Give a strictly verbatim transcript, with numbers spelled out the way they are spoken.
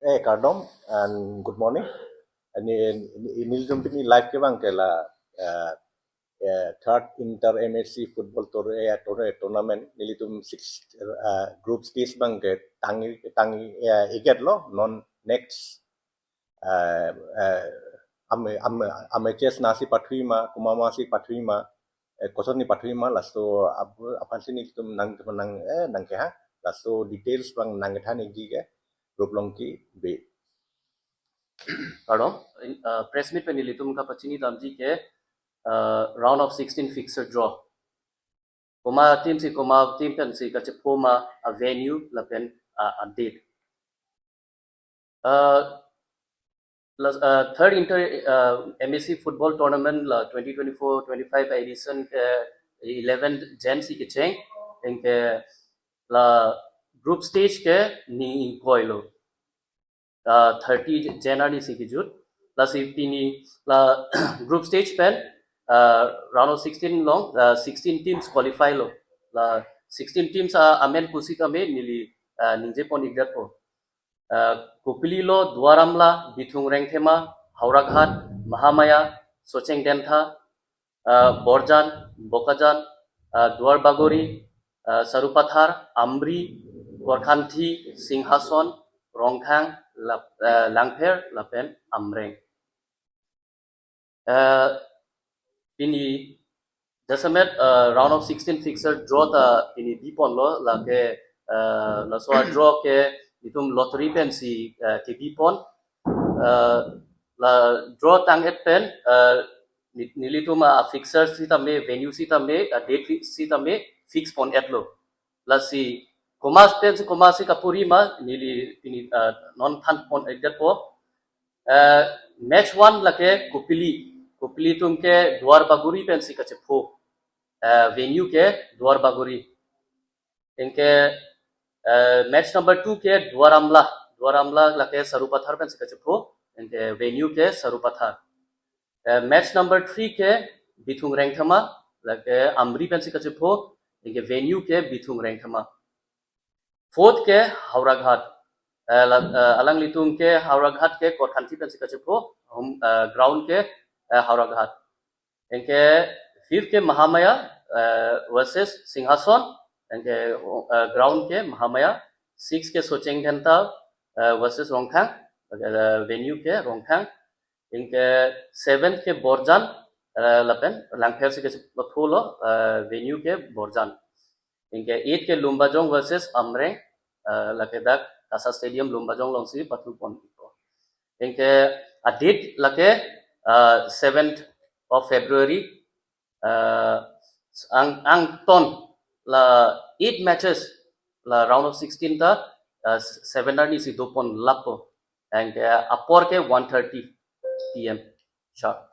Hey, kardom and good morning. Ini, ini, ini jumpa ini live ke bang ke la, eh, eh, third inter M A C football tour, eh, tour, tournament nelitum six, eh, group stage bang ke tangi, tangi, eh, iget lo non next, eh, eh, ame, ame, ame chess nasi pathui ma, kumama si pathui ma, eh, koson ni pathui ma, laso ab-, aphan si nelitum nang, nang, eh, nang ke ha, laso details bang nang kethan igi ke, group long ki be. Kardom, in, uh, press meet pen nelitum kapachini damji ke, uh, round of sixteen fixture draw. Koma team si koma team pen si kachepho ma a venue lapen, uh, a date. Uh, las-, uh, third inter, uh, M A C football tournament la twenty twenty-four twenty-five edition ke eleven Jan si kecheng, anke la group stage ke ni ingkoi lo. Uh, thirty Jan arni si kejut. Lasi pini la group stage pen, uh, round of sixteen long, uh, sixteen teams qualify lo. La sixteen teams, uh, amen pusitame neli, uh, ningje pon igdat po. Uh, Kopili lo Duar Amla, Bithung Rengthema, Howraghat, Mahamaya, Socheng Dentha, uh, Borjan, Bokajan, uh, Duar Bagori, uh, Sarupathar, Amri, Korkanthi, Singhason, Rongkhang, Lap-, uh, Langpher, lapen Amreng. Uh, pini jasemet, uh, round of sixteen fixture draw ta pini bipon lo, lake, uh, laso a draw ke itum lottery pen si, uh, kebipon. Uh, la draw tang-et pen, uh, ni-, nelitum a fixture sitame, venue sitame, a date fi-, sitame fix pon-et lo. Lasi koma pen si koma si kapuri ma neli pini, uh, non than pon-et po. Uh, match one lake Kopili. Kopili atum ke Duar Bagori pen si kachepho. Uh, venue ke Duar Bagori. Anke, uh, match number two ke Duar Amla. Duar Amla lake Sarupathar pen si kachepho. Anke venue ke Sarupathar. Uh, match number three ke Bithung Rengthema, lake Amri pen si kachepho, anke venue ke Bithung Rengthema. Fourth ke Howraghat. Uh, la-, uh, alanglitum ke Howraghat ke Korkanthi pen si kachepho, home, uh, ground ke, uh, Howraghat. Anke fifth ke Mahamaya, uh, versus Singhason, anke, uh, ground ke Mahamaya. Six ke Socheng Dentha, uh, versus Rongkhang, uh, venue ke Rongkhang. Anke seventh ke Borjan, uh, lapen Langpher si kachepho lo, uh, venue ke Borjan. Anke eight ke Lumbajong versus Amreng, uh, lake dak Kasa Stadium Lumbajong along si pathu pon ipo. Anke a date lake, uh, seventh of February, uh, ang, angton la eight matches la round of sixteen ta, uh, seven arni si dopon lapo. Anke apor ke one thirty P M sharp.